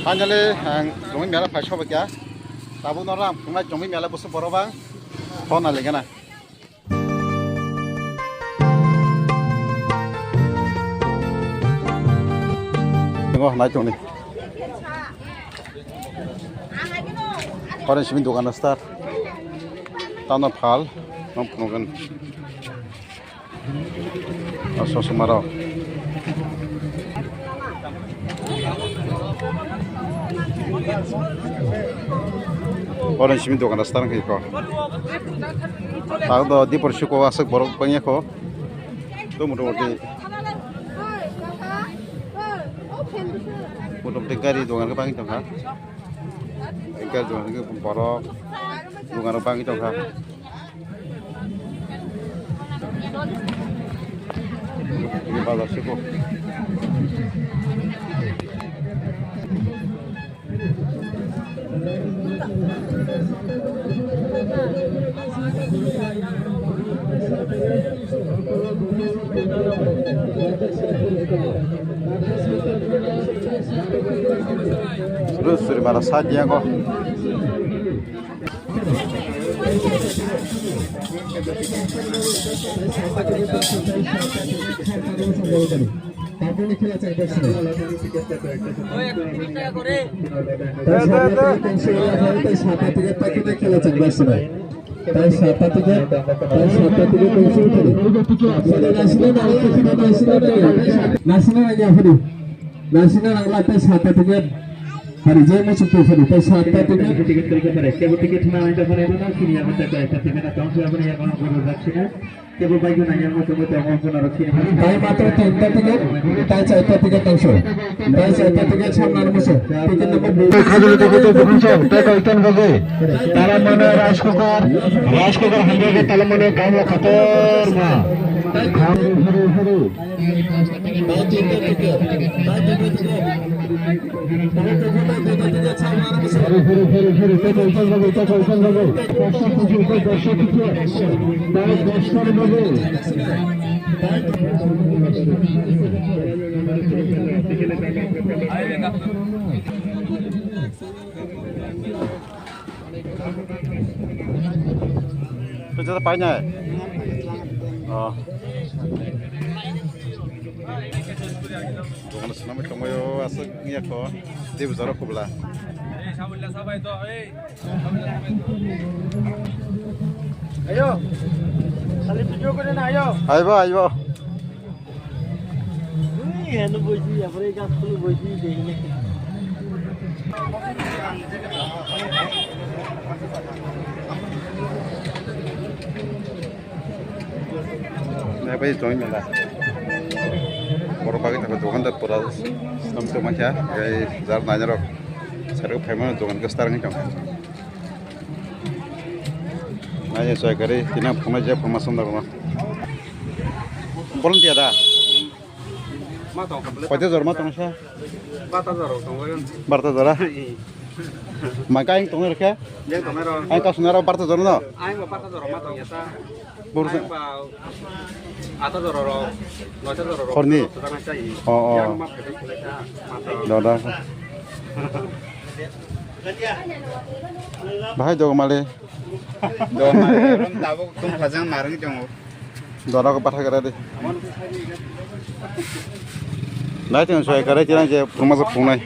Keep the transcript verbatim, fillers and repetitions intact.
Finally, ang Jomoi mela phai sobaikha. Tabuk no ram phungnai Jomoi mela busu borok bang. Hona legana. Ngo nai tongni. Oro simi dokan start. Tano phal, nong phunukgwin. O sosomarok. Oro simi dokan start khe ko. Ang do dipor suko aswk borok bangya ko. To motamoti. Motamoti gari dogan bangwi tongkha. Gari dogan borok dogan bangwi tongkha. Ini bazar siko. Terus suri bara sadia ko. Tabukni khela chang bai sini. Tai sata ticket tongsi ula khai, tai sata ticket paikhe tai khela chang bai sini. Tai sata ticket, tai sata ticket tongsi ula khai. Sini nasina nang, nasina nang, nasina nang ya phuru. Nasina nang la tai sata ticket. Hari je mo chutu phuru tai sata ticket. Ticket ticket pare, kebo ticket na nang ta phare na sini ya mata kai ta ticket na tongsi ya phare ya kono kono rakhina. Tei matro tinta ticket, tai chaita ticket tongso. Tai chaita ticket samnani muso. Ticket number dui. Khajoli ticket to bukhung so, tai koi ten gaje. Tala mane rice cooker, rice cooker hamjak tala mane gamla kotorma. Haru, haru, haru. Hero, hero, hero, hero, tei koi ten gaje, tei koi ten gaje. Paanch ticket, tei dash ticket, tei dash ticket gaje. Pwisa painai? Oh. Dokan swnamwi tongbaio, aswk wngya kho. Tei bwsarok kubla. Ayo. Kali video kore na, ayo. Aibo, aibo. Ui, ano boisi, apore gas khulu boisi, dei. Naibai tongwi mela. Borok bagwi thangkha, dokan da pura swnam tongma kha, tei jar nainarok sari o phaimano dokan khe start wngwi tong. Nai soi gari tina phunai je phunma swnam da. Volunteer da? Ma tong kha bwle. Koita jora ma tong sa? Bata jora tong bai. Barta jora? Ee. Ma kaing tong rkhe? Yang tong ro. Ai ka sunaro barta jora no? Ai ba barta jora ma tong ya ta. Bor sa. Ai ba ata jora ro. Noita jora ro. Khorni? Tang sai. Oh, oh. Yang ma phede khule ta. Ma tong. Doda. Bahai dogo male. Dogo male. Rom tabuk tung phajang narang tongo. Dora ko pathai kare de. Nai tong soi kare tirang je phurma sa phungnai.